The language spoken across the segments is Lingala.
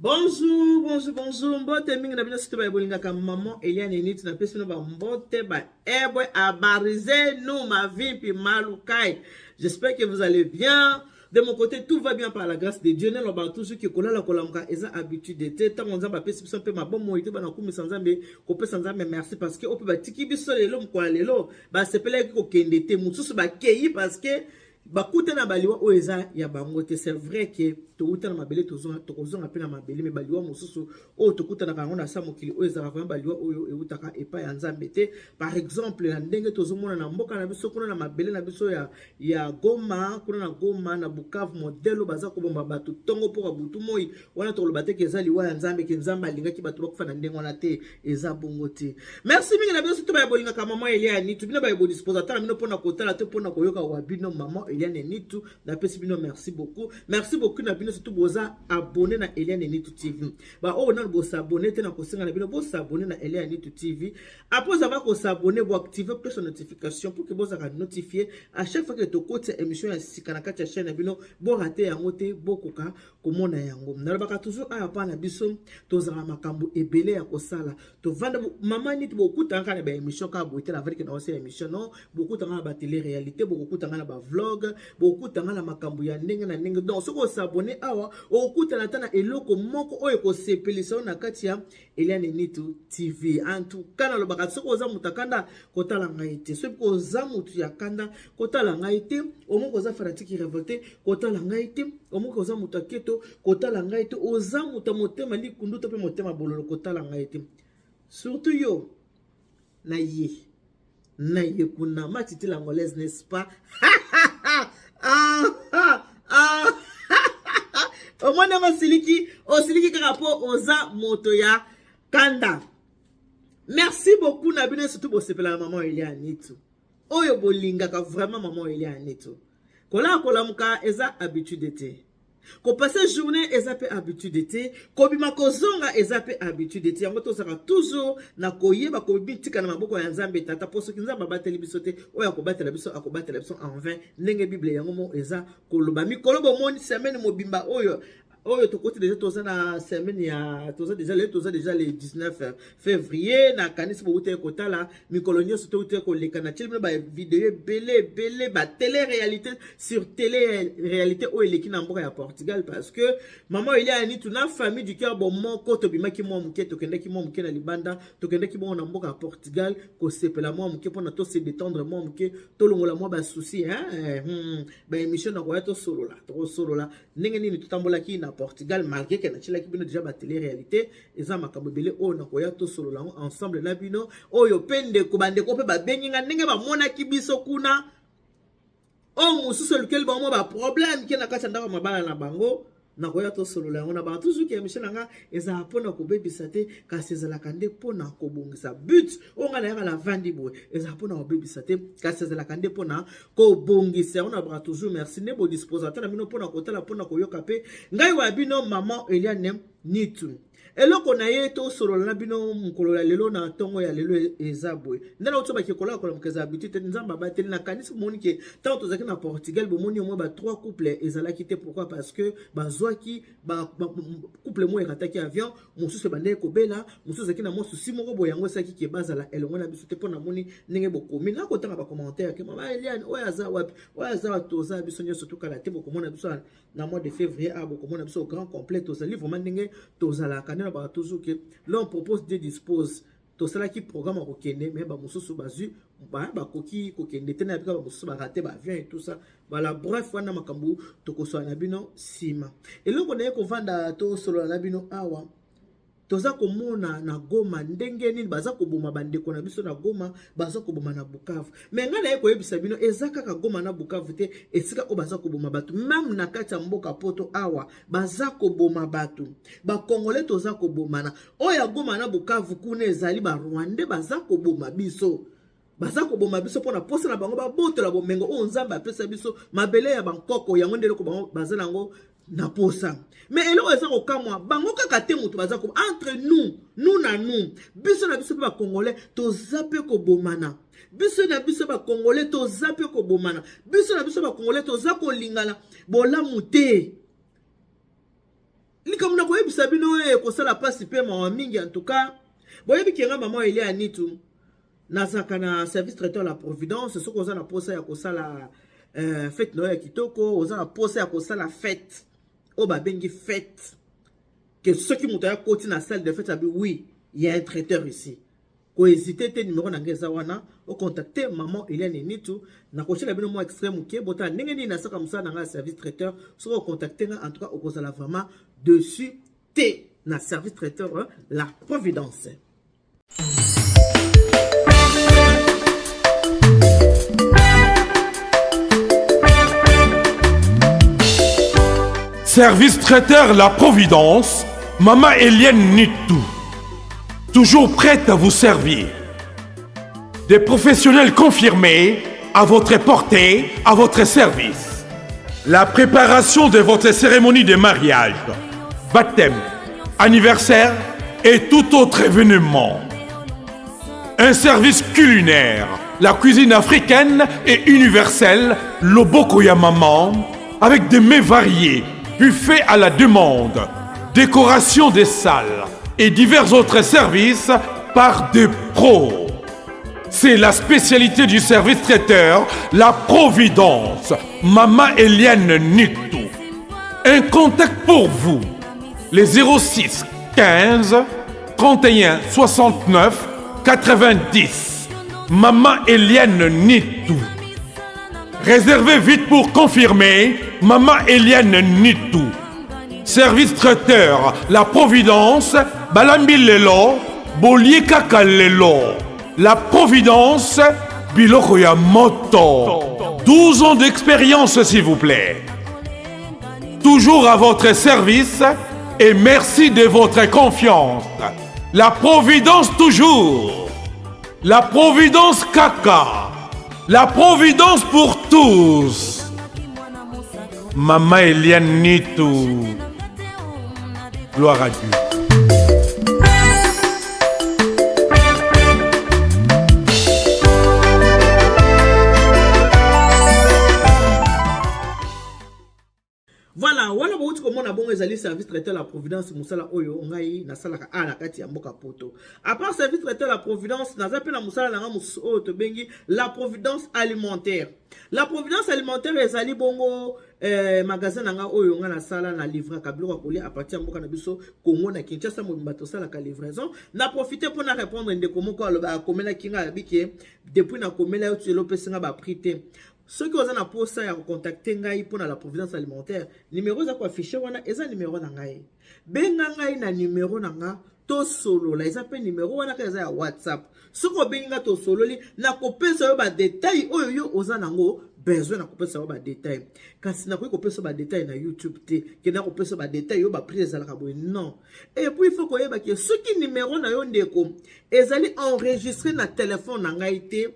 Bonjour, bonjour, bonjour. Mbote mingi na bino surtout ba bolingaka maman Eliane Niti na pesi bino ba mbote ba ebwe abarize nous ma vie malukai. J'espère que vous allez bien. De mon côté, tout va bien par la grâce de Dieu. Naloba toujours que kolala kolamuka eza habitude te. Tango Nzambe apesi biso mpe mabomoi te bana kumisa Nzambe, kopesa Nzambe merci parce que ope batiki biso lelo mokolo lelo basepelaki kokende te. Mosusu bakei parce que bakuta na baliwa oyo eza ya bango te. C'est vrai que touta na mabele, tokozonga mpe na mabele, mais baliwa mosusu oyo tokutanaka yango na sa mokili oyo ezalaka vraiment baliwa oyo eutaka epai ya Nzambe te. Par exemple, na ndenge tozomona na mboka na biso kuna, na mabele na biso ya Goma kuna, na Goma, na Bukavu, modèle baza kobomba bato ntongo mpo butu moi wana, tokoloba te ke eza liwa ya Nzambe, ke Nzambe alingaki bato bakufa na ndenge wana te. Eza bongo te. Merci mingi na bino surtout baya bolingaka mama Eliane Nitu, bino baya bodisposa ata na bino mpona kotala te, mpona koyoka wa bino mama Eliane Nitu. Napesi bino merci beaucoup, merci beaucoup na bino surtout boza abonné na Eliane Nitu TV. Baoyo nano bos'abonner te, na kosenga na bino bos'abonner na Eliane Nitu TV. Après avoir kos'abonner, boactiver cloche ya notification pour que bozalaka notifié à chaque fois que tokotia émission ya sika na kati ya chaîne na bino. Borater yango te, bokoka komona yango. Nalobaka toujours awa mpa na biso tozala makambo ebele ya kosala. Tovanda mama niti, bokutanga na baémission kaka boye te. Navandiki na osala émission non, bokutanga na batélé réalité, bokokutanga na bavlog, bokutanga na makambo ya ndenge na ndenge. Donc soki os'abonner awa, okokutana ata na eloko moko oyo ekosepelisa yo na kati ya Eliane Nitu TV. En tout cas, nalobaka, soki oza moto akanda, kotala ngai te. Soki oza motu ya kanda, kotala ngai te. Omoko oza fanatique révolté, kotala ngai te. Omoko oza moto aketo, kotala ngai te. Oza moto ya motema likundu to mpe motema bololo, kotala ngai te. Surtout yo na ye na ye kuna, matiti l'angolaise, n'est-ce pas? Ah, ah, ah. Omoni yango, osiliki, osiliki kaka mpo oza moto ya kanda. Merci beaucoup na bino surtout bosepela na mama Eliane Nitu, oyo bolingaka vraiment mama Eliane Nitu. Kolala kolamuka eza habitude te, kopasser journée eza mpe habitude te, kobima kozonga eza mpe habitude te. Yango tozalaka toujours na koyeba kobitika na maboko ya Nzambe Tata, mpo soki Nzambe abateli biso te, oyo akobatela biso akobatela biso en vain, ndenge Bible yango mo eza koloba. Mikolo bomoni, semaine mobimba oyo tokoti déjà, toza na semaine ya, toza déjà le, toza déjà le 19 février. Nakanisi bouti kotala mikolo nyonso touti koleka na tieli bino bavideo ebele ebele, batélé réalité sur télé réalité oyo eleki na mboka ya Portugal, parce que mama Eliane Nitu na famille du cœur bomoko tobimaki mwa moke, tokendaki mwa moke na libanda, tokendaki bongo na mboka ya Portugal kosepela mwa moke mpona tose détendre mwa moke, tolongola mwa basusi. Baémission na koya, tosolola, tokosolola ndenge nini totambolaki na Portugal, malgré ke natielaki bino déjà batélé réalité. Eza makambo ebele oyo nakoya tosolola yango ensemble na bino. Oyo mpe ndeko, bandeko mpe babengi nga ndenge bamonaki biso kuna, oyo mosusu elukeli bango mwa baproblème ke na kati ya ndako ya mabala na bango. Nakoya tosolola yango na bango. Toujours ke émission na nga ezalaka mpona kobebisa te, kasi ezalaka nde mpona kobongisa. But oyo ngai nayaka na vandi boye ezalaka mpona kobebisa te, kasi ezalaka nde mpona kobongisa yango. Na baka toujours merci nde bodispose ata na bino mpona kotala, mpona koyoka mpe ngai wa bino mama Eliane Nitu. Eloko na ye tosolola na bino mokolo ya lelo, na ntongo ya lelo, eza boye. Nde na oto bakekola kolamuka eza habitude te. Nzambe abateli. Nakanisi bomoni ke ntango tozalaki na Portugal, bomoni omoi ba trois couple ezalaki te. Pourquoi? Parce que bazwaki couple moko erataki avion, mosusu ebandaki kobela, mosusu ezalaki na mwa souci moko boye. Yango esalaki ke bazala elongo na biso te. Mpo namoni ndenge bokomi na kotanga bacommentaire ke mama Eliane oyo aza wapi, oyo aza wapi. Toza biso nyonso, tokala te, bokomona biso na mois de février. A bokomona biso au grand complet. Tozali vraiment ndenge tozalaka nde na baka toujours ke l'homme propose, Dieu dispose. Tosalaki programme ya kokende, mais bamosusu bazwi, bakoki kokende te na yabika, bamosusu barater baavion et tout ça. Voilà, bref, wana makambo tokosola na bino nsima. Eloko na ye kovanda tosolola na bino awa, toza komona na Goma ndenge nini baza koboma bandeko na biso na Goma, baza koboma na Bukavu. Mais ngai naye koyebisa bino, eza kaka Goma na Bukavu te esika oyo baza koboma bato. Même na kati ya mboka Poto awa baza koboma bato. Bakongole toza kobomana. Oyo ya Goma na Bukavu kuna ezali Barwandais baza koboma biso. Baza koboma biso mpona posa na bango babotola bomengo oyo Nzambe apesa biso, mabele ya bankoko. Yango nde eloko bango baza nango na posa. Mais eloko eza kokamwa, bango kaka te moto baza ko, entre nous, nous na nous, biso na biso mpe bacongolais toza mpe kobomana. Biso na biso bacongolais toza mpe kobomana. Biso na biso bacongolais toza kolingana bolamu te. Likambo na koyebisa bino oyo ekosala mpasi mpe mawa mingi. En tout cas, boyebi ke nga mama Elia Nitu nazalaka na service traiteur La Providence. Soki oza na posa ya kosala fête na yo ya kitoko, oza na posa ya kosala fête oyo babengi fête, ke soki moto aya koti na salle de fête abi: "Oui, il y a un traiteur ici", kohésite te, numéro na ngai eza wana, ocontacte maman Eliane Nitu. Nakotiela bino mwa extrait moke, botala ndenge nini nasaka mosala na ngai ya service traiteur. Soki ocontacte ngai, en tout cas okozala vraiment déçu te na service traiteur La Providence. Service traiteur La Providence, Maman Eliane Nitou. Toujours prête à vous servir. Des professionnels confirmés à votre portée, à votre service. La préparation de votre cérémonie de mariage, baptême, anniversaire et tout autre événement. Un service culinaire, la cuisine africaine et universelle, loboko ya maman, avec des mets variés, buffet à la demande, décoration des salles et divers autres services par des pros. C'est la spécialité du service traiteur, La Providence, Mama Eliane Nitou. Un contact pour vous, les 06 15 31 69 90. Maman Eliane Nitou. Réservez vite pour confirmer, Maman Eliane Nitou. Service traiteur, La Providence, Balambi Lelo, Bolie Kaka Lelo. La Providence, Biloko ya Moto. 12 ans d'expérience, s'il vous plaît. Toujours à votre service et merci de votre confiance. La Providence toujours. La Providence Kaka. La Providence pour tous. Maman Eliane Nitou. Gloire à Dieu. Voilà, wana bouti komona bongo ezali service traiteur La Providence, mosala oyo ngai nasalaka a na kati ya mboka Poto. À part service traiteur La Providence, naza mpe na mosala na nga mosusu oyo tobengi La Providence Alimentaire. La Providence Alimentaire ezali bongo magasin na nga oyo nga nasala na livraka biloko ya kolia à partir ya mboka na biso Congo, na Kinshasa mobimba tosalaka livraison. Na profite mpona répondre ndeko moko aloba akomelaki nga, alobi ke depuis nakomela yo ti lelo opesi nga baprix te. Soki oza na posa ya kocontacte ngai mpona La Providence Alimentaire, numéro eza koaffiche wana, eza numéro na ngai. Benga ngai na numéro na nga, tosolola. Eza mpe numéro wana kaka eza ya WhatsApp. Soki obengi nga, tosololi, nakopesa yo badetail oyo yo oza nango besoin. Nakopesa yo badetail, kasi nakoki kopesa badetail na YouTube te ke nakopesa badetail oyo baprix ezalaka boye, non. Et puis il faut koyeba ke soki numéro na yo, ndeko, ezali enregistré na telefone na ngai te,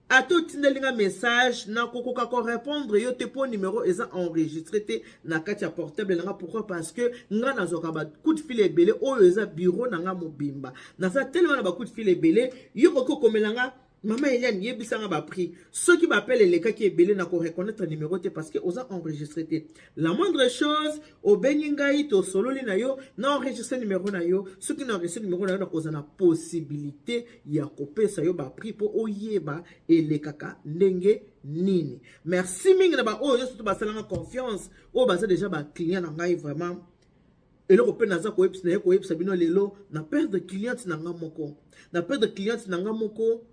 ata otindeli nga message, nakokoka korépondre yo te mpo numéro eza enregistré te na kati ya portable na nga. Pourquoi? Parce que nga nazwaka bacoup de fil ebele. Oyo eza bureau na nga mobimba, naza telema na bacoup de fil ebele. Yo koki okomela nga: "Mama Eliane, yebisanga baprix." Soki baappel elekaki ebele, na koreconnaître numéro te parce que oza enregistré te. La moindre chose, obengi ngai, tosololi na yo, na enregistré numéro na yo. Soki na enregistré numéro na yo, nakoza na possibilité ya kopesa yo baprix mpo oyeba elekaka ndenge nini. Merci mingi na baoyo nyonso to basalanga confiance, oyo baza déjà baclient na ngai. Vraiment, eloko mpe naza koyebisa, naye koyebisa bino lelo, na perdre cliente na nga moko, na perdre cliente na nga moko.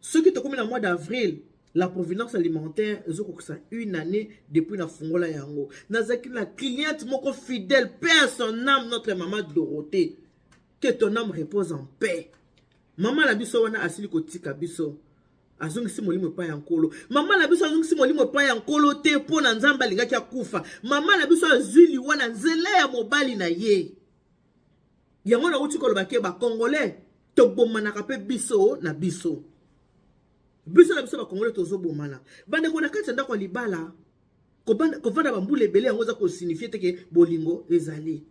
Soki tokomi na mois d'avril, La Providence Alimentaire ezokokisa une année depuis nafungola yango. Nazalaki na cliente moko fidèle, paix à son âme, notre mama Dorothée, que ton âme repose en paix. Mama na biso wana asili kotika biso, azongisi molimo epai ya Nkolo. Mama na biso azongisi molimo epai ya Nkolo te mpo na Nzambe alingaki akufa. Mama na biso azwi liwa na nzela ya mobali na ye. Yango nauti koloba ke bacongolais tobomanaka mpe biso na biso, biso na biso bacongolais tozobomana. Bandeko, na kati ya ndako ya libala, kovanda bambula ebele, yango eza kosignifie te ke bolingo ezali.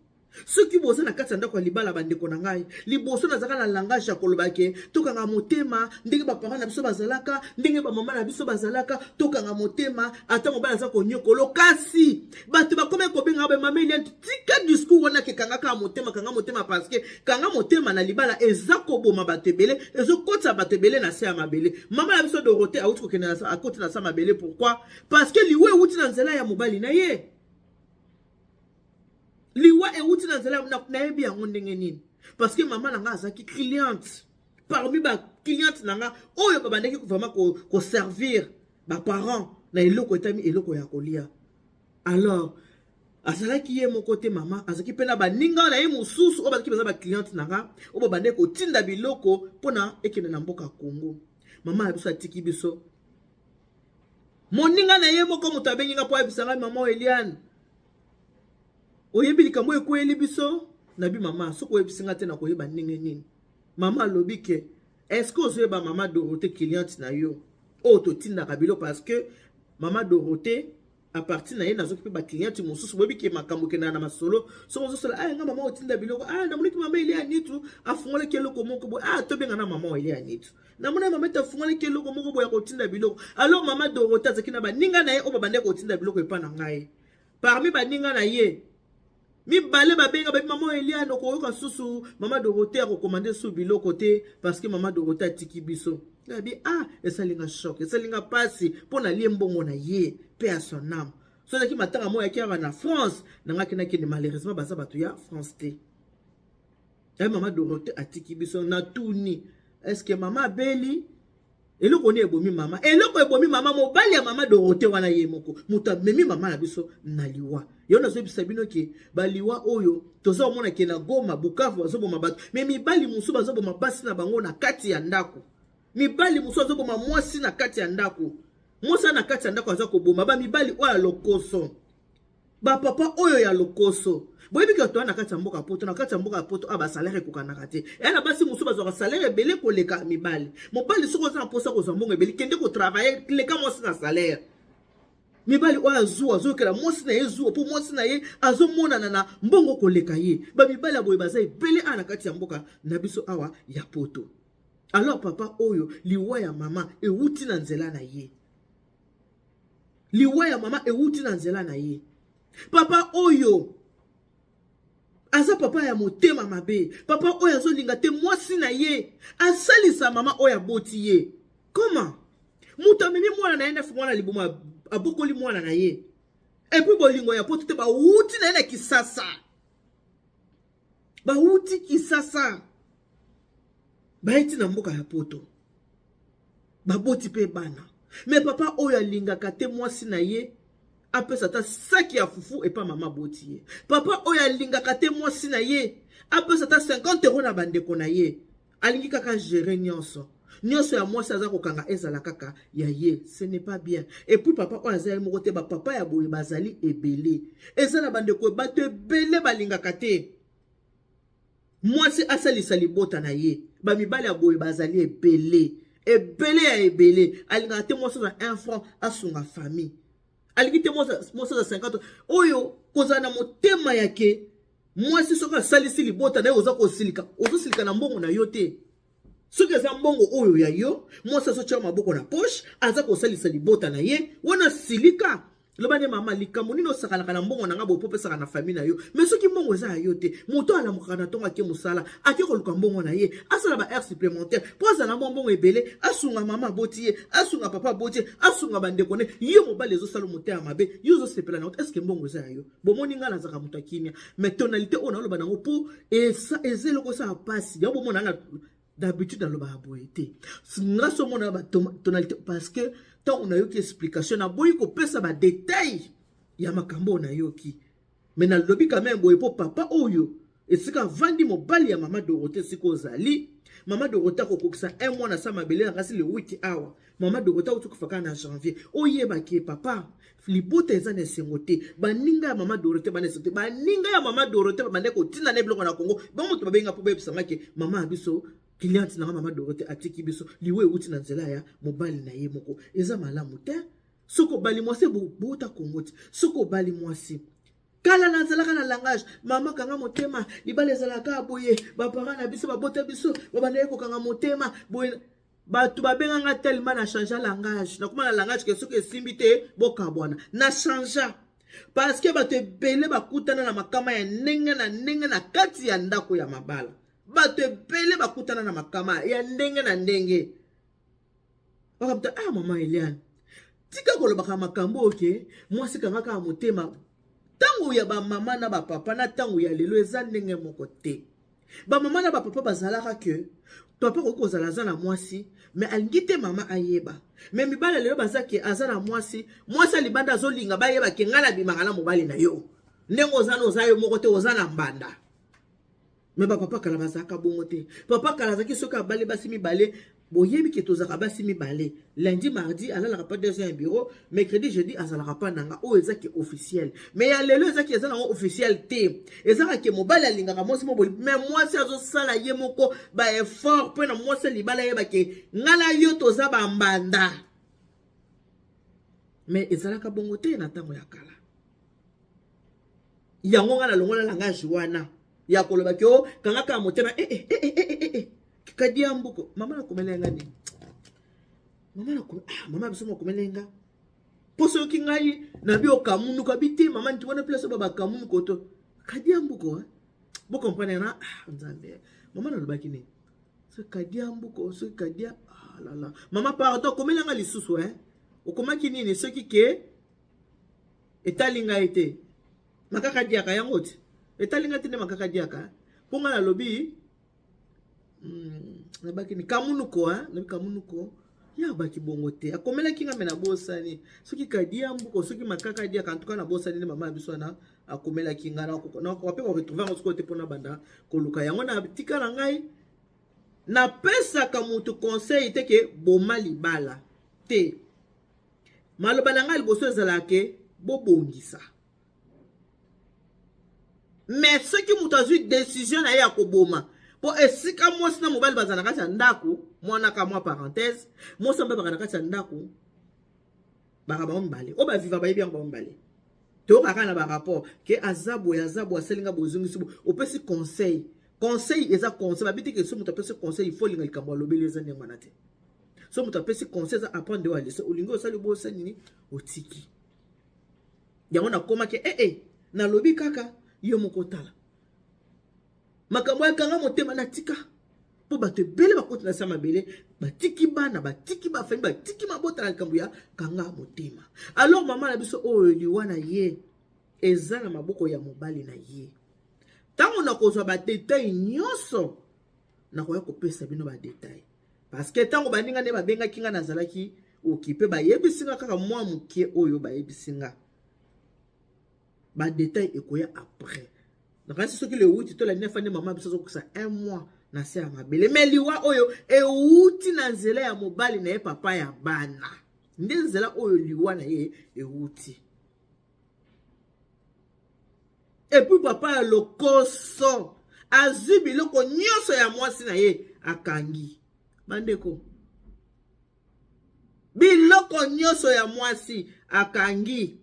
Soki boza na kati ya ndako ya libala, bandeko na ngai, liboso nazalaka na langage ya koloba ke tokanga motema, ndenge baparent na biso bazalaka, ndenge bamama na biso bazalaka, tokanga motema ata mobali aza konyokolo. Kasi bato bakomi kobenga ba: "Mama Eliane, tika discours." Kanga kaka motema, kanga motema, parce que kanga motema na libala eza koboma bato ebele, ezokotisa bato ebele na se ya mabele. Mama na biso Dorothée awuti kokende, akoti na se ya mabele. Pourquoi? Parce que liwa ewuti na nzela ya mobali na ye. Liwa ewuti na nzela. Nayebi yango ndenge nini? Parce que mama na nga azalaki cliente parmi bacliente na nga oyo babandaki vraiment koservir baparent na eloko etami eloko ya kolia. Alors azalaki ye moko te, mama azalaki mpe na baninga na ye mosusu oyo bazalaki baza bacliente na nga, oyo babandaki kotinda biloko mpona ekende na mboka Congo. Mama na biso atiki biso. Moninga na ye moko moto abengi nga mpo ayebisa ngai: "Mama Eliane, oyebi likambo ekweyeli biso?" Nabi: "Mama, soki oyebisi nga te, na koyeba ndenge nini?" Mama alobi ke: "Est-ce que ozoyeba mama Dorothée, cliente na yo oyo totindaka biloko?" Parce que mama Dorothée, à partir na ye, nazoki mpe bacliente mosusu. Boyebi ke makambo ekendaka na masolo. Soki ozosala: "Ah, nga mama otinda biloko, ah, namoniki mama Elia Nitu afungolaki eloko moko boye, ah, tobenga na mama Elia Nitu, namoni mama ete afungolaki eloko moko boye ya kotinda biloko." Alors mama Dorothée azalaki na baninga na ye oyo babandaki kotinda biloko epa na ngai. Parmi baninga na ye mibale babenga, babi: "Mama Eliane, okoyoka susu mama Dorothée akokomande su biloko te, parce que mama Dorothée atiki biso." Nabi: "Ah, esalinga choc, esalinga mpasi mpo nalie mbongo na ye, mpe ya son âme." So ezalaki matanga moko yaki awa na France na ngai akendakende. Malheureusement baza bato ya France te. Aye, mama Dorothée atiki biso. Natuni: "Est-ce mama abeli? Eloko nini ebomi mama?" Eloko ebomi mama, mobali ya mama Dorothée wana ye moko moto amemi mama na biso na liwa. Yo nazoyebisa bino ke baliwa oyo toza komona ke na Goma, Bukavu, bazoboma bato, mais mibali mosusu bazoboma basi na bango na kati ya ndako. Mibali mosusu azoboma mwasi na kati ya ndako, mwasi na kati ya ndako aza koboma. Bamibali oyo ya lokoso, bapapa oyo ya lokoso, boyebi ke toya na kati ya mboka Poto, na kati ya mboka ya Poto awa, basalaire ekokanaka te. Eya na basi mosusu bazwaka salaire ebele koleka mibali. Mobali, soki oza na mposa kozwa mbongo ebele, kende kotravailler, leka mwasi na salaire. Mibali oyo azuwa, azoyokela mwasi na ye zuwa mpo mwasi na ye azomonana na mbongo koleka ye. Bamibali ya boye baza ebele awa na kati ya mboka na biso awa ya Poto. Alors papa oyo, liwa ya mama ewuti na nzela na ye. Liwa ya mama ewuti na nzela na ye. Papa oyo aza papa ya motema mabe, papa oyo azolinga te mwasi na ye asalisa mama oyo aboti ye. Koma moto amemi mwana na ye nefu, mwana libumu, abokoli mwana na ye. Et puis bolingo ya Poto te. Bawuti na ye na Kisasa, bawuti Kisasa, bayeti na mboka ya Poto, baboti mpe bana. Mais papa oyo alingaka te mwasi na ye apesa ata saki ya fufu epa mama aboti ye. Papa oyo alingaka te mwasi na ye apesa ata 50 euro na bandeko na ye. Alingi kaka gérer nyonso, nyonso ya mwasi aza kokanga ezala kaka ya ye. Ce n'est pas bien. Et puis papa oyo azali moko te. Bapapa ya boye bazali ebele. Eza na bandeko, bato ebele balingaka te mwasi asalisa libota na ye. Bamibali ya boye bazali ebele, ebele ya ebele. Alingaka te mwasi aza 1 franc asunga famille, alingi te mwasi aza 50. Oyo kozala na motema yake mwasi, soki asalisi libota na ye, oza kosilika, ozosilika na mbongo na yo te. Soki eza mbongo oyo ya yo, mwasi azotia maboko na poche, aza kosalisa libota na ye, wana silika, loba nde: "Mama, likambo nini osakalaka na mbongo na nga boye po opesaka na famille na yo?" Mais soki mbongo eza ya yo te, moto alamukaka na ntongo, ake mosala, ake koluka mbongo na ye, asala ba heure supplémentaire mpo azala mwa mbongo ebele, asunga mama aboti ye, asunga papa aboti ye, asunga bandeko ne ye. Mobali ezosala motema mabe, yo ozosepela na yo. Est-ce mbongo eza ya yo? Bomoni, ngai nazalaka moto akimia, mais tonalité oyo naoloba nango mpo eza eloko esala mpasi. Yango bomona, d'habitude nalobaka boye te. Nga so omona batonalité, parce que ntango nayoki explication, naboyi kopesa badetail ya makambo oyo nayoki. Mais nalobi quand même boye mpo papa oyo esika avandi, mobali ya mama Dorothée, esika ozali, mama Dorothée akokokisa un mois na sa mabele na kasi le 8 awa. Mama Dorothée auti kufa kaka na janvier. Oyebaki papa, libota eza na esengo te. Baninga ya mama Dorothée bana esengo te. Baninga ya mama Dorothée babande kotinda na biloko na Kongo. Bango moto babenga mpo bayebisangaki: "Mama ya biso, cliente nanga mama Dorothée atiki biso, liwa euti na nzela ya mobali na ye moko." Eza malamu te. Soki obali mwasi, bouta Kongo ti soki obali mwasi, kala nazalaka na langage: "Mama, kanga motema, libala ezalaka boye. Baparent na biso babota biso, babandaki kokanga motema boye." Bato babenganga tellement na changer langage, nakoma na langage ke soki esimbi te, bokabwana. Na changer. Parce que bato ebele bakutana na makama ya ndenge na ndenge na kati ya ndako ya mabala. Bato ebele bakutana na makama ya ndenge na ndenge. Bakabuta, ah mama Eliane, tika kolobaka makambo oke, mwasi kanga kaka motema. Ntango ya bamama na bapapa na ntango ya lelo eza ndenge moko te. Bamama na bapapa bazalaka ke papa akoki kozala aza na mwasi me alingi te mama ayeba. Me mibali lelo baza ke aza na mwasi, mwasi ya libanda azolinga bayeba ke ngai nabimaka na mobali na yo. Ndenge oza na oza yo moko te, oza na mbanda. Me bapapa kala bazalaka bongo te. Papa kala azalaki soki abali basi mibale, boyebi ke tozalaka basi mibale. Lundi, mardi alalaka pa 2 heures ya bureau, mercredi, jeudi azalaka pa nanga. Oyo eza ke officiel. Me ya lelo eza ke eza nango officiel te. Ezaka ke mobali alingaka mwasi moboli, me mwasi azosala ye moko ba effort mpo na mwasi ya libala yeba ke ngai na yo toza bambanda. Me ezalaka bongo te na ntango ya kala. Yango ngai nalongola langage wana ya koloba ke o kanga kaka motema eh, eh, eh, eh, eh, eh, eh. Kadia mbuko mama nakomela nga nini? Mama nakomela, ah, mama biso makomela nga mpo soki ngai nabi okamunuka bi te mama nti wana place ba bakamunuko to kadia mbuko eh? Bo comprendre na ah, nzambe mama nalobaki nini? Soki kadia mbuko, soki kadia, ah la la mama pardon, komela nga lisusu eh? Okomaki nini soki ke etali ngai te makaka diaka yango te etali ngai te nde makaka diaka mpo ngai nalobi nabaki ni kamunuko hein? Nabi kamunuko ya baki bongo te akomelaki nga me nabosani soki kadia mbuko soki makaka diaka en tout cas nabosani nde mama ya biso wana akomelaki nga nakoka mpe koretrouve yango sikoyo te mpona banda koluka yango na tika na ngai napesaka motu conseil te ke boma libala te. Maloba na ngai liboso ezalaka ke bobongisa. Mais soki moto azwi décision na ye ya koboma, mpo esika mwasi na mobali bazala na kati ya ndako, mwana ka mwa parenthèse, mwasi na mobali bazala na kati ya ndako, baka bango mibale oyo baviva bayebi yango bango mibale. Toyokaka kaka na barapport ke aza boye, aza boye, asali nga bozongisi boye, opesi conseil. Conseil eza conseil, babi te ke so moto apesi conseil il faut olinga likambo alobeli, eza ndenge wana te. So moto apesi conseil eza apprendre oyo alese, olingi osali boye, osali nini, otiki yango. Nakomaki eh, eh, nalobi kaka yo moko tala makambo yakanga motema natika mpo bato ebele bakoti na sa mabele, batiki bana, batiki bafami, batiki mabota na likambo ya kanga motema. Alors mama na biso oyo liwa na ye eza na maboko ya mobali na ye. Ntango nakozwa badetail nyonso, nakoya kopesa bino badetail, parce que ntango baninga nde babengaki nga nazalaki okipe, bayebisi nga kaka mwa moke oyo bayebisi nga, badetail ekoya après. Nakanisi soki le 8 to la 9 nde mama biso azokokisa 1 mois na se ya mabele. Me liwa oyo ewuti na nzela ya mobali na ye, papa ya bana, nde nzela oyo liwa na ye ewuti. Et puis papa ya lokoso azwi biloko nyonso ya mwasi na ye akangi. Bandeko, biloko nyonso ya mwasi akangi,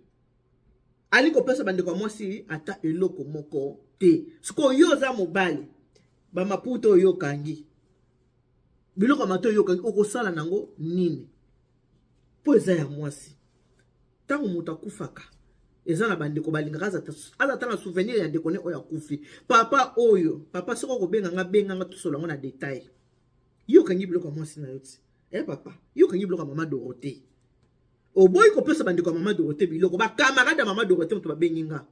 ali kopesa bandeko ya mwasi ata eloko moko te. Sikoyo yo oza mobali, bamaputa oyo okangi, biloko ya mato oyo okangi, okosala nango nini? Mpo eza ya mwasi. Ntango moto akufaka, eza na bandeko balingaka aza ata na souvenir ya ndeko ne oyo akufi. Papa oyo, papa, soki okobenga nga, benga nga, tosola yango na detail. Yo okangi biloko ya mwasi na yo ti eh, papa, yo okangi biloko ya mama Dorothée, oboyi kopesa bandeko ya mama Dorothée biloko. Bakamarade ya mama Dorothée moto babengi nga,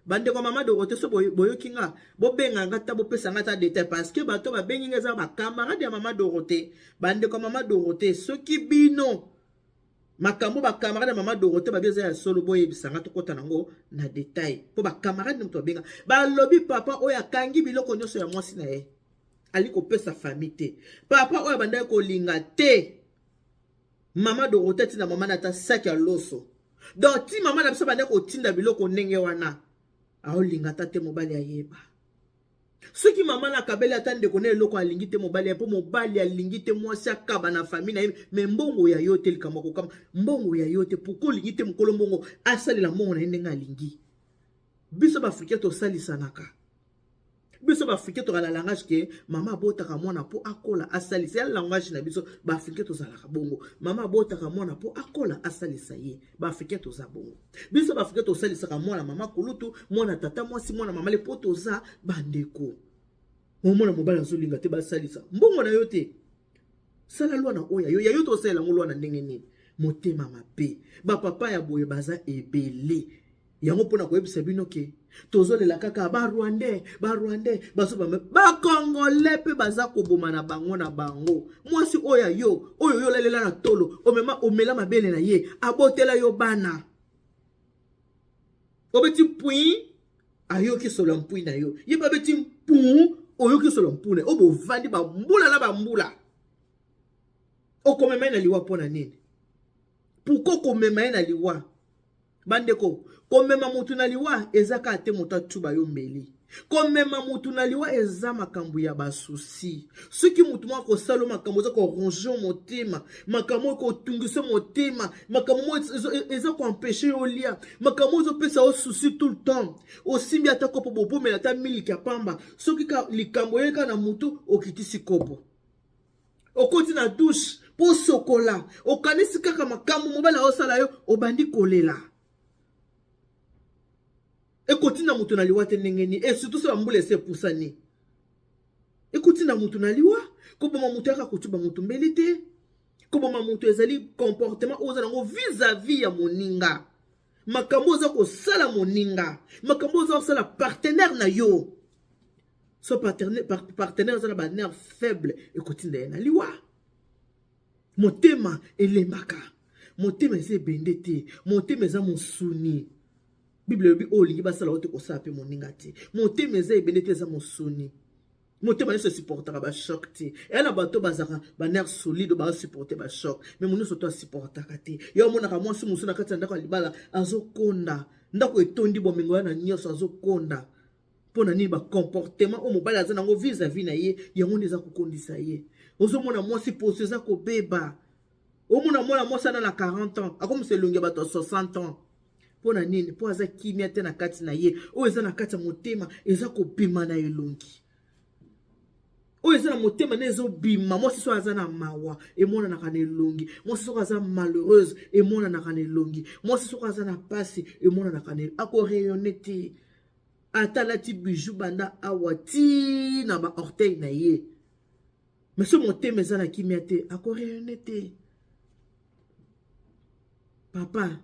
bandeko ya mama Dorothée, so boyoki nga, bobenga nga ta bopesa nga ta detail, parce que bato babengi nga eza bakamarade ya mama Dorothée, bandeko ya mama Dorothée. Soki bino makambo bakamarade ya mama Dorothée babi eza ya solo, boyebisa nga, tokɔta nango na detail, mpo bakamarade nde moto babenga, balobi papa oyo akangi biloko nyonso ya mwasi na ye, ali kopesa famille te. Papa oyo abandaki kolinga te mama Dorothée atinda mama na ata saki ya loso. Donc ti mama na biso abandaki kotinda biloko ndenge wana, aolinga ata te mobali ayeba. Soki mama na akabeli ata ndeko na eloko, alingi te mobali ya, mpo mobali alingi te mwasi akaba na famille na ye. Me mbongo ya yo te, likambo akokama mbongo ya yo te. Pourquoi olingi te mokolo mbongo asalela mbongo na ye ndenge alingi? Biso baafricain tosalisanaka. Biso baafricain tozala na langage ke mama abotaka mwana mpo akola asalisa ya langage na biso baafricain tozalaka bongo. Mama abotaka mwana mpo akola asalisa ye. Baafricain toza bongo. Biso baafricain tosalisaka mwana mama kulutu, mwana tata mwasi, mwana mama le mpo toza bandeko. Omona mobali azolinga te basalisa mbongo na yo te. Sala lwa na oyo yo ya yo tosalela yango lwa na ndenge nini? Motema mabe. Bapapa ya boye baza ebele. Yango mpona koyebisa bino ke tozolela kaka ba rwandais, ba rwandais bazobama ba congolais mpe baza koboma na bango na bango. Mwasi oyo ya yo oyo yo olalela na tolo, omema omela mabele na ye, abotela yo bana, obeti mpui ayoki solo ya mpui na yo, ye mpe abeti mpu oyoki solo ya mpu na ye, oyo bovandi bambula na bambula, okomema ye na liwa mpo na nini? Pourquoi okomema ye na liwa? Bandeko, komema motu na liwa eza kaka te moto atuba yo mbeli. Komema motu na liwa eza makambo ya basusi. Soki motu moko akosala makambo eza koronge motema, makambo oyo kotungisa motema, makambo moko eza koempeshe yo olia, makambo oyo ezopesa yo susi tout le temps. Osimbi ata kopo bobomela ata miliki ya pamba, soki likambo eyei kaka na motu, okitisi kopo. Okoti na douche mpo osokola, okanisi kaka makambo mobali aosala yo, obandi kolela. Ekotinda moto na liwa te ndenge nini? Et surtout so bambula esi epusani, ekotinda moto na liwa. Koboma moto yaka kotuba moto mbeli te. Koboma moto ezali comportement oyo oza nango vis-à-vis ya moninga, makambo oza kosala moninga, makambo oza kosala partenaire na yo. So partenaire aza na ba nerf faible, ekotinda ye na liwa. Motema elembaka, motema eza ebende te, motema eza mosuni. Bible elobi oyo olingi basala oyo te kosala mpe moninga te. Motema eza ebende te, eza mosuni. Motema nyonso esupportaka bachoc te. Eya na bato bazalaka banerf solide, basupporte bachoc, mais mo nyonso to asupportaka te. Yo omonaka mwasi mosusu na kati ya ndako ya libala azokonda, ndako etondi bomengo ya na nyonso, azokonda. Mpo na nini? Bacomportement oyo mobali aza nango vis-à-vis na ye, yango nde eza kokondisa ye. Ozomona mwasi poso eza kobeba, omona mwana mwasi ana na 40 ans akomisa elongi ya bato ya 60 ans. Mpo na nini? Mpo aza kimia te na kati na ye. Oyo eza na kati ya motema eza kobima na elongi. Oyo eza na motema nde ezobima. Mwasi soki aza na mawa emonanaka na elongi, mwasi soki aza malheureuse emonanaka na elongi, mwasi soki aza na pasi emonanaka na elongi. Akorayonne te, ata alati bijou banda awa ti na ba orteil na ye, mais so motema eza na kimia te, akorayonne te. Papa,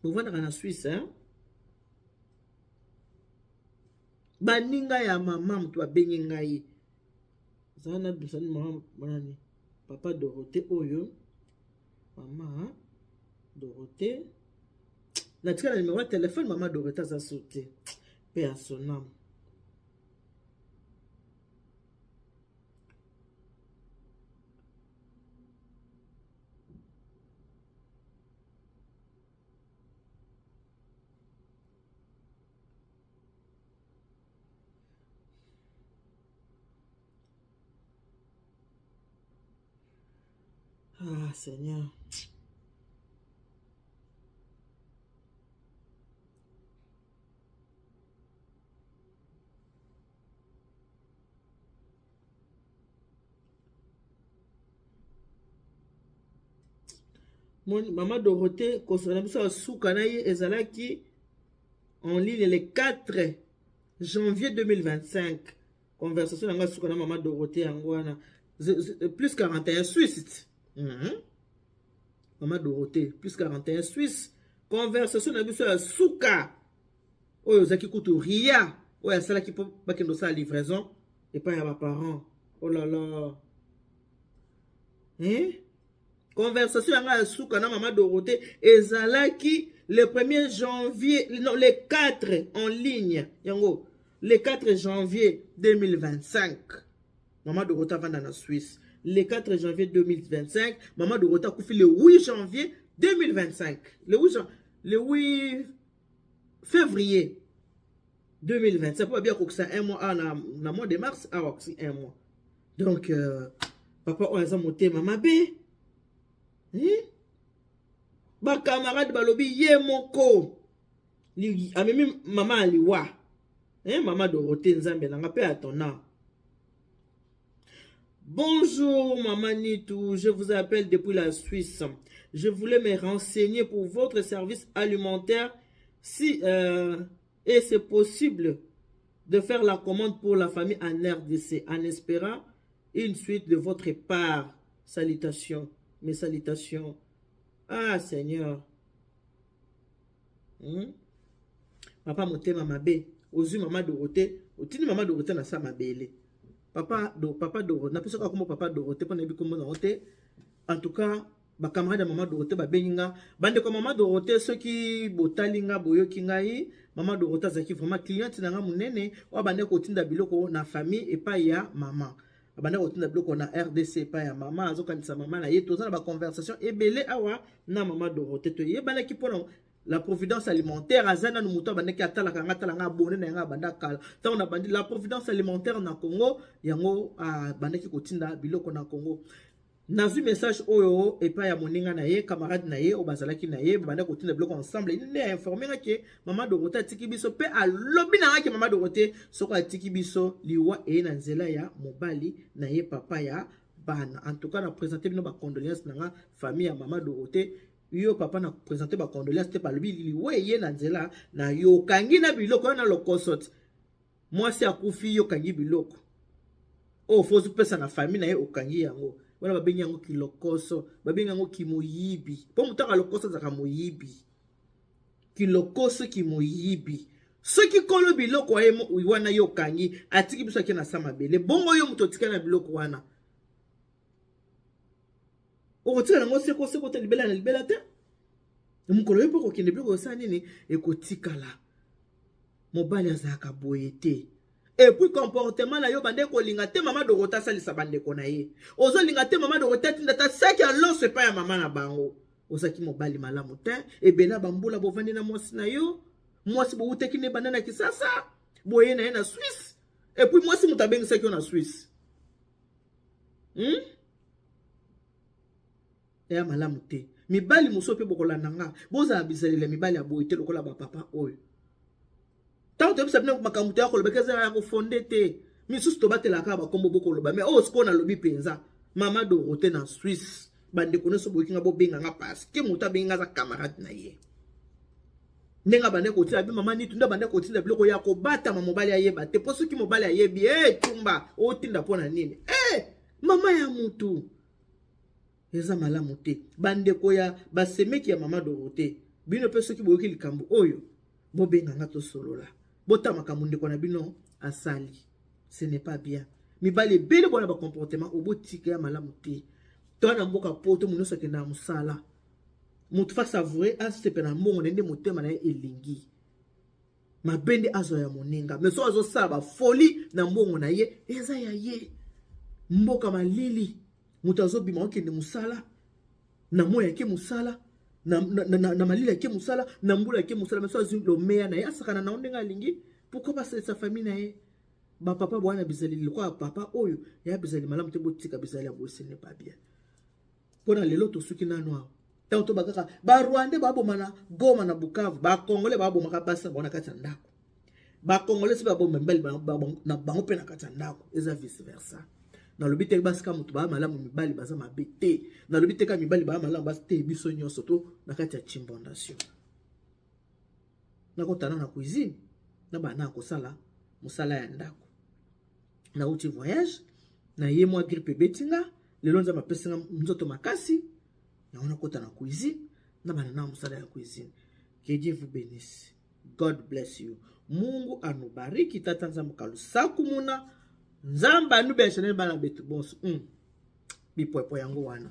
bovandaka na Suisse, hein? Baninga ya mama moto babengi ngai, zala na bisani mama nani, papa Dorothée oyo, mama Dorothée, natika na numero ya telefone. Mama Dorothée aza so te mpe ya sonam. Ah, Seigneur. Mama Dorothée, kosola na biso ya suka na ye ezalaki en ligne le 4 janvier 2025. Conversation na nga suka na mama Dorothée yango wana, plus 41 Suisse. Mama Dorothée, plus 41 Suisse. Conversation na biso ya suka oyo ozalaki kutu ria oyo asalaki mpo bakende kosala livraison epai ya baparent. Oh là là, eh? Conversation yanga ya suka na mama Dorothée ezalaki le 1er janvier, non, le 4 en ligne yango le 4 janvier 2025. Mama Dorothée avanda na Suisse. Le 4 janvier 2025, mama Dorothée akufi le 8 janvier 2025, le 8, le 8 février 2025, po babia akokisa un mois awa na mois de mars awa akokisi un mois. Donc papa oyo aza motema mabe, eh? Bacamarade balobi ye moko. Amemi mama ya liwa, eh, mama Dorothée, Nzambe na nga mpe atona. Bonjour Maman Nitu, je vous appelle depuis la Suisse. Je voulais me renseigner pour votre service alimentaire si et c'est possible de faire la commande pour la famille en RDC en espérant une suite de votre part. Salutations, mes salutations. Ah Seigneur. Papa motema mabe, ozwi mama Dorothée, otindi mama Dorothée na sa mabele. Papa do, papa Dorothée, napesaka kombo papa Dorothée mpo nayebi kombo nango te. En tout cas, bacamarade ya mama Dorothée babengi nga, bandeko ya mama Dorothée, soki botali nga, boyoki ngai, mama Dorothée azalaki vraiment cliente na nga monene oyo abandaki kotinda biloko na famille epai ya mama, abandaki kotinda biloko na RDC epai ya mama, azokanisa mama na ye. Toza na baconversation ebele awa na mama Dorothée, toyebanaki mpona la Providence alimentaire. Aza nanu moto abandaki atalaka nga, atalanga, abone na yango abanda kala. Ntango nabandi la Providence alimentaire na Congo, yango abandaki kotinda biloko na Congo. Nazwi message oyo epai ya moninga na ye, camarade na ye oyo bazalaki na ye, babandaki kotinda biloko ensemble, nde ainforme nga ke mama Dorothée atiki biso. Mpe alobi na nga ke mama Dorothée, soki atiki biso, liwa eye na nzela ya mobali na ye, papa ya bana. En tout cas, na présente bino bacondoléance na nga, famille ya mama Dorothée. Yo papa, na présente bacondoléance te. Balobi liwa eye na nzela na yo, okangi na biloko yo na lokoso te. Mwasi akufi, yo okangi biloko oyo fo ozopesa na famille na ye, okangi yango wana. Babengi yango kilokoso, babengi yango kimoyibi, mpo moto aka lokoso azalaka moyibi. Kilokoso, kimoyibi. Soki kolo biloko wana yo okangi atiki biso, ake na sa mabele, bongo yo moto otikali na biloko wana, okotika yango seko seko te, libela na libela te. Mokolo yo mpe okokende, biloko osala nini ekotikala? Mobali azalaka boye te. Et puis comportement na yo, bande kolinga te mama Dorothée asalisa bandeko na ye, ozolinga te mama Dorothée atinda ta saki ya loso epai ya mama na bango. Ozalaki mobali malamu te. Ebele ya bambula bovandi na mwasi na yo, mwasi bowutaki ne banda na Kisasa, boye na ye na Suisse. Et puis mwasi moto abengisaki yo na Suisse, Eya malamu te. Mibali mosusu mpe bokolanda nga, bozala bizaleli ya mibali ya boye te lokola bapapa oyo. Ntango toyebisa bino makambo toya koloba, eza ya kofonder te. Misusu tobatelaka kaka bakombo bokoloba. Mais oyo sikoyo nalobi mpenza, mama Dorothée na Suisse, bandeko nyonso boyoki nga, bobenga nga, parce que moto abengi nga aza camarade na ye. Ndenge abande kotinda bi mama Nitu, nde abande kotinda biloko ya kobatama, mobali ayeba te, mpo soki mobali ayebi, e tumba otinda mpo na nini? E mama ya mutu, eza malamu te. Bandeko ya basemeki ya mama Dorothée, bino mpe soki boyoki likambo oyo, bobenga nga tosolola, bota makambo ndeko na bino asali, ce n'est pas bien. Mibali ebele bona bacomportement obotika ya malamu te. To na mboka poto, mo nyonso akendaka mosala, moto fa savoure, asepela na mbongo na ye nde motema na ye elingi. Mabe nde azwa ya moninga, mais so azosala bafolie na mbongo na ye, eza ya ye. Mboka malili, moto azobima okende mosala na moi, ake mosala na malili, ake mosala na mbula, ake mosala, mais so azwi lomeya na ye, asakana na yo ndenge alingi. Pourquoi basalisa famille na ye? Bapapa bwana bizaleli lokola papa oyo, ya bizaleli malamu te. Botika bizaleli ya boye, ce n'est pas bien. Mpona lelo tosuki nano awa. Ntango toba kaka Barwandais baboma na Goma, na Bukavu, Bacongolais babomaka basi na bango na kati ya ndako, Bacongolais so baboma mibali na bango mpe na kati ya ndako, eza vice versa. Nalobi te basi ka moto baya malamu, mibali baza mabe te. Nalobi te ka mibali baya malamu, basi te. Biso nyonso to na kati ya chimbondation. Nakotana na cuisine na bana kosala mosala ya ndako. Nauti voyage na ye, mwa grippe ebeti nga. Lelo Nzambe apesi nga nzoto makasi, yango nakota na cuisine na bana na mosala ya cuisine. Que Dieu vous bénisse. God bless you. Mungu anubariki. Tata Nzambe kalusaku muna Nzambe anubesha bana betu bonso. Bipwepwe yango wana.